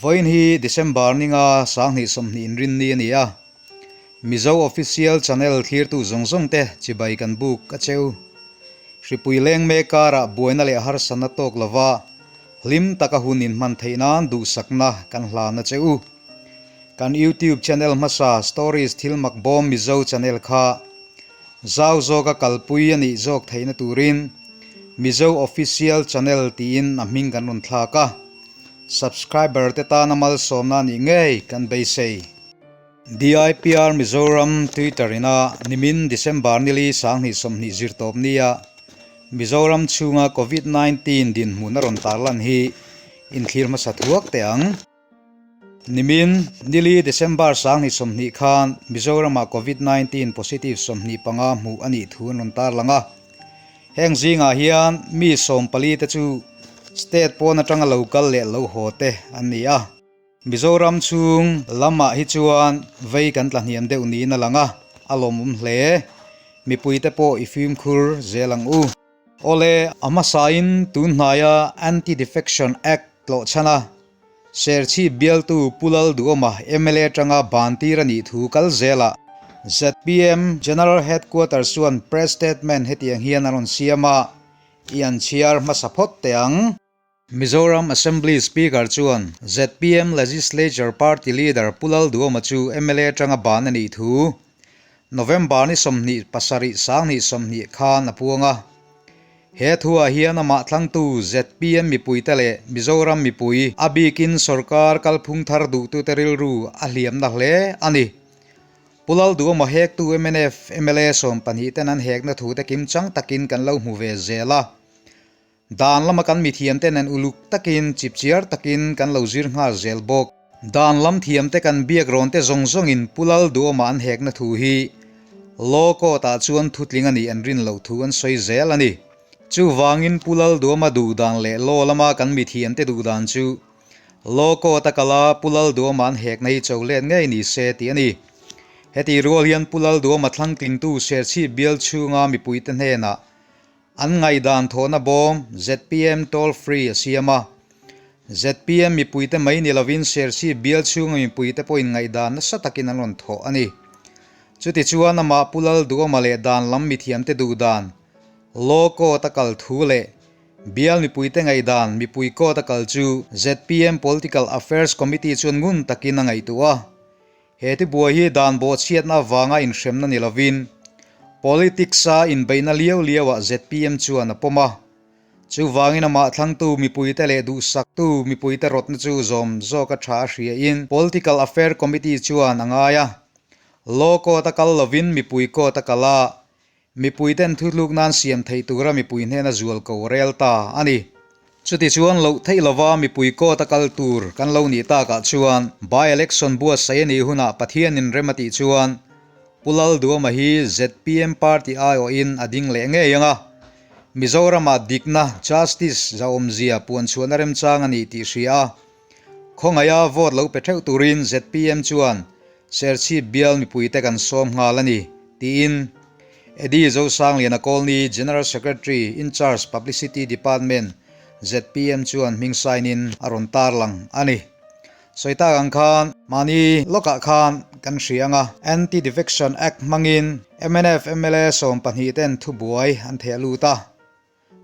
Vawiin hi December ninga 2020 inrinni a ni a, Mizo Official Channel thlirtu zawng zawng te chibai kan buk a cheu. Hripui leng mek karah buaina leh harsatna tawk lova hlim taka hun inhman theih nan duhsakna kan hlan a che u. Kan YouTube channel hmasa Stories Thil Mak Bawm Mizo channel kha zau zawka kalpui a nih zawk theihna turin Mizo Official Channel tiin a hming kan rawn thlak a, subscriber te tana malsawmna a nih ngei kan beisei. DIPR Mizoram Twitter ina nimin December nili 2020 zirtawp nia Mizoram chhunga Covid 19 dinhmun a rawn tarlan hi inthlir hmasa thuak teh ang. Nimin, nili December 2020 khan Mizoramah Covid 19 positive 25 hmuh a nih thu an rawn tarlang a. Heng zingah hian mi 14 te chu state pawn atanga lo kal leh lo haw te an ni a. Mizoram chhung lamah hi chuan vei kan tla hniam deuh niin a lang a, a lawmawm hle. Mipuite pawh i fimkhur zel ang u. Awle, a hmasain tun hnaia Anti-Defection Act tlawh chhan a, Serchhip bialtu Pu Lalduhawma mla atanga ban tir a nih thu kal zelah zpm General Headquarters chuan press statement hetiang hian a rawn siam a, i an chhiar hmasa phawt teh ang. Mizoram Assembly Speaker chuan zpm Legislature Party Leader Pu Lalduhawma chu mla atanga ban a nih thu November ni 27 2020 khan a puang a. He thuah hian amah thlangtu zpm mipuite leh Mizoram mipui a bikin sorkar kalphung thar duhtute rilru a hliamna hle a ni. Pu Lalduhawma hektu mnf mla 12 ten an hekna thute kimchang takin kan lo hmu ve zel a. Dan lama kan mithiamte nen uluk takin, chipchiar takin kan lo zir nghal zel bawk. Dan lam thiamte kan biak rawnte zawng zawngin Pu Lalduhawma an hekna thu hi Law Court-ah chuan thutling a nih an rin loh thu an sawi zel a ni. Chuvangin Pu Lalduhawma duhdan leh Law lama kan mithiamte duhdan chu Law Court-a kala Pu Lalduhawma an hekna hi cho let ngei ni se tih a ni. Heti rual hian Pu Lalduhawma thlangtlingtu Serchhip bial chhunga mipuite hnenah An ngaihdan thawhna bawm zpm toll free a siam a. Zpm mipuite mai ni lovin Serchhip bial chhunga mipuite pawhin ngaihdan nasa takin an rawn thawh a ni. Chutichuan amah Pu Lalduhawma leh dan lam mithiamte duhdan, Law Court a kal thu leh bial mipuite ngaihdan mipui court a kal chu zpm Political Affairs Committee chuan ngun takin a ngaihtuah a. He tibuai hi dan bawhchhiatna avanga inhremna ni lovin, politics-a inbeihna liau liauah zpm chuan a pawm a. Chuvangin amah thlangtu mipuite leh duhsaktu mipuite rawtna chu zawm zawka tha a hriain Political Affair Committee chuan a ngai a. Law Court a kal lovin mipui court a kal a, Mipuiten thutluk nan siam theih tura mipui hnena zual ko rel ta a ni. Chutichuan loh theih lova mipui court a kal tur kan lo nih takah chuan by-election buatsaih a nih hunah Pathianin rem a tih chuan Pu Lalduhawma hi zpm party aiawhin a ding leh ngei ang a, Mizoramah dikna, justice, zahawmzia puanchhuahna remchang a nih tih hria a, khawngaiha vote lo pe theuh turin zpm chuan Serchhip bial mipuite kan sawm nghal a ni, tiin Eddie Zosangliana Kawlni, General Secretary, In-charge, Publicity Department, zpm chuan hming sign-in a rawn tarlang a ni. Sawi tak ang khan mahni lawkah khan kan hria ang a, Anti-Defection Act hmangin mnf mla 12 ten thubuai an theh lut a.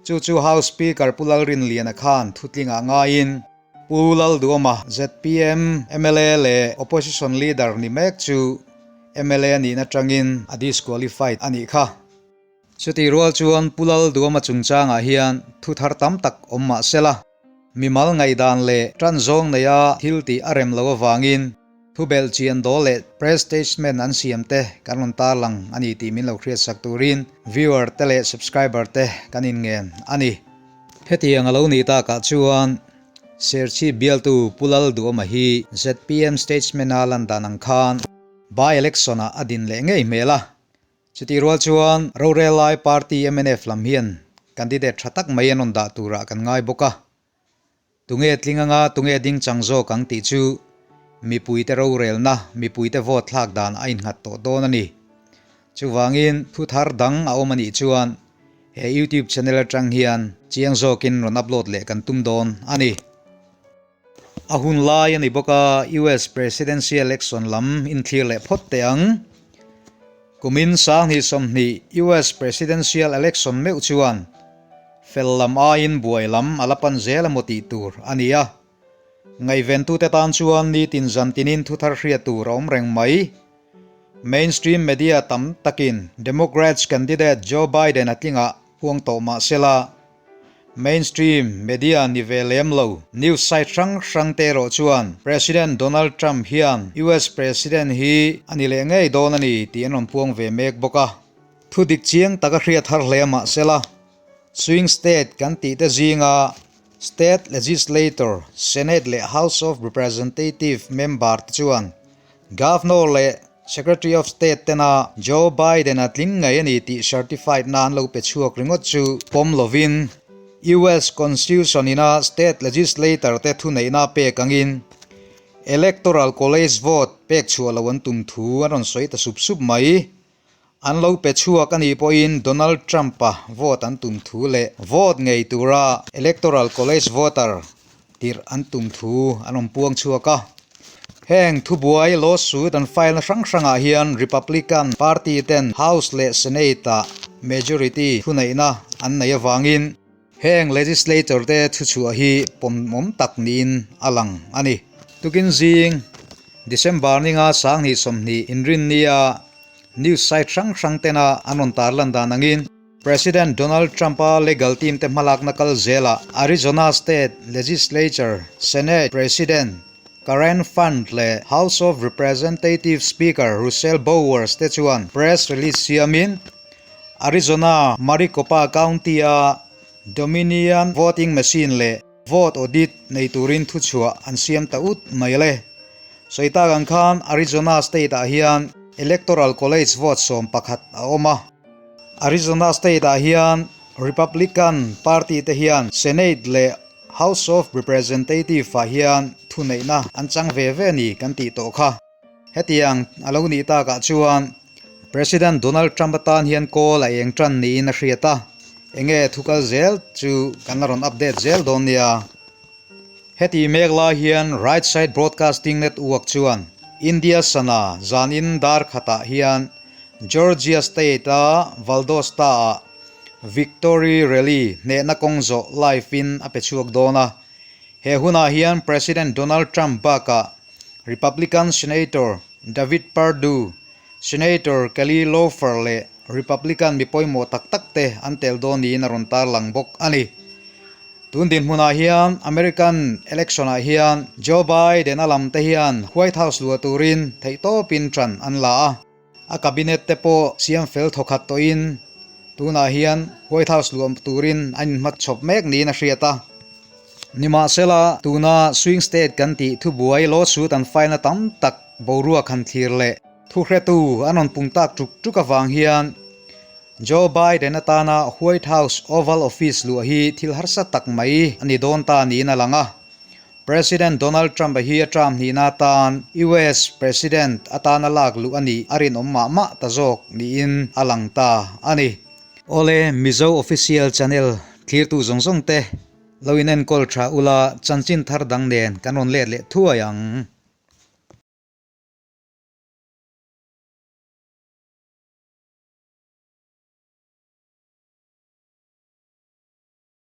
Chu chu House Speaker Pu Lalrinliana khan thutlingah ngaiin Pu Lalduhawma zpm mla leh Opposition Leader ni mek chu mla nihna tangin a disqualified a nih kha. Chutih rual chuan Pu Lalduhawma chungchangah hian thu thar tam tak awm mah sela, mimal ngaihdan leh tan zawng neia thil tih a rem lo avangin Thubelh chian dawl leh press statement an siam te kan rawn tarlang a ni tih min lo hriatsak turin viewer te leh subscriber te kan inngen a ni. Hetiang a lo nih takah chuan Serchhip bialtu Pu Lalduhawma hi zpm statement a lan dan ang khan by election ah a din leh ngei hmel a. Chutih rual chuan rorel lai party mnf lam hian candidate tha tak mai an rawn dah turah kan ngai bawk a. Tunge tling anga tunge ding chang zawk ang tih chu mipuite rorelna, mipuite vote thlak dan a innghat tawh dawn a ni. Chuvangin thu thar dang a awm a nih chuan he YouTube channel atang hian chiang zawkin rawn upload leh kan tum dawn a ni. A hun lai a ni bawk a, US Presidential Election lam inthlir leh phawt teh ang. Kumin 2020 US Presidential Election meuh chuan fel lam aiin buai lam a la pan zel emaw tih tur a ni a. Ngaihventute tan chuan nitin zan tinin thu thar hriat tur a awm reng mai. Mainstream media tam takin Democrats candidate Joe Biden a tlingah huang tawh mah sela, mainstream media ni ve lem lo news site hrang hrang te erawh chuan President Donald Trump hian US President hi a ni leh ngei dawn a ni tih an rawn puang ve mek bawk a. Thu dik chiang taka hriat har hle mah sela, swing state kan tih te zinga State Legislator, Senate leh House of Representative member te chuan Governor leh Secretary of State tena Joe Biden-a tling ngei a ni tih certified na an lo pe chhuak ringawt chu pawm lovin US Constitution ina State Legislator te thuneihna pek angin Electoral College vote pek chhuah loh an tum thu an rawn sawi ta sup sup mai. An lo pe chhuak a nih pawhin Donald Trump-a vote an tum thu leh vote ngei tura Electoral College voter tirh an tum thu an awm puang chhuak a. Heng thubuai lawsuit an file na hrang hrangah hian Republican Party ten House leh Senate-ah majority thuneihna an nei avangin heng legislator te thuchhuah hi pawmawm tak niin a lang a ni. Tukin zing December ninga 2020 inrinnia news site hrang hrang tena an rawn tarlan dan angin, President Donald Trump-a legal team te hmalakna kal zelah Arizona State Legislature, Senate President Karen Fann leh House of Representatives Speaker Russell Bowers te chuan press release siamin Arizona Maricopa County-a Dominion voting machine leh vote audit nei turin thuchhuah an siam ta ut mai le. Sawi tak ang khan Arizona State-ah hian Electoral College vote 11 a awm a. Arizona State-ah hian Republican Party te hian Senate leh House of Representative-ah hian thuneihna an chang ve ve a ni kan tih tawh kha. Hetiang a lo nih takah chuan President Donald Trump atan hian kawl a eng tan niin a hriat a, enge thu kal zel chu kan la rawn update zel dawn nia. Heti mek lai hian Right Side Broadcasting Network chuan India sana zanin dar khatah hian Georgia State-a Valdosta-ah Victory Rally hnehna kawng zawh live-in a pe chhuak dawn a. He hunah hian President Donald Trump bakah Republican Senator David Perdue, Senator Kelly Loeffler leh Republican mi pawimawh tak tak te an tel dawn niin a rawn tarlang bawk a ni. Tun dinhmunah hian American election ah hian Joe Biden a lam te hian White House luah turin theihtawpin ṭan an la a, a cabinet te pawh siam fel thawkhat tawhin tunah hian White House luah turin an inhmachhawp mek niin a hriat a. Nimahsela, tuna swing state kan tih thubuai lawsuit an file na tam tak boruak han thlir leh thuhretu an rawn pung tak ṭuk ṭuk avang hian Joe Biden atana White House Oval Office luah hi thil harsa tak mai a ni dawn ta niin a lang a. President Donald Trump-a hi a term hnihna atan US President atana lak luh a nih a rinawm mah mah ta zawk niin a lang ta a ni. Awle, Mizo Official Channel thlirtu zawng zawng te lo inenkawl tha ula chanchin thar dang nen kan rawn let leh thuai ang.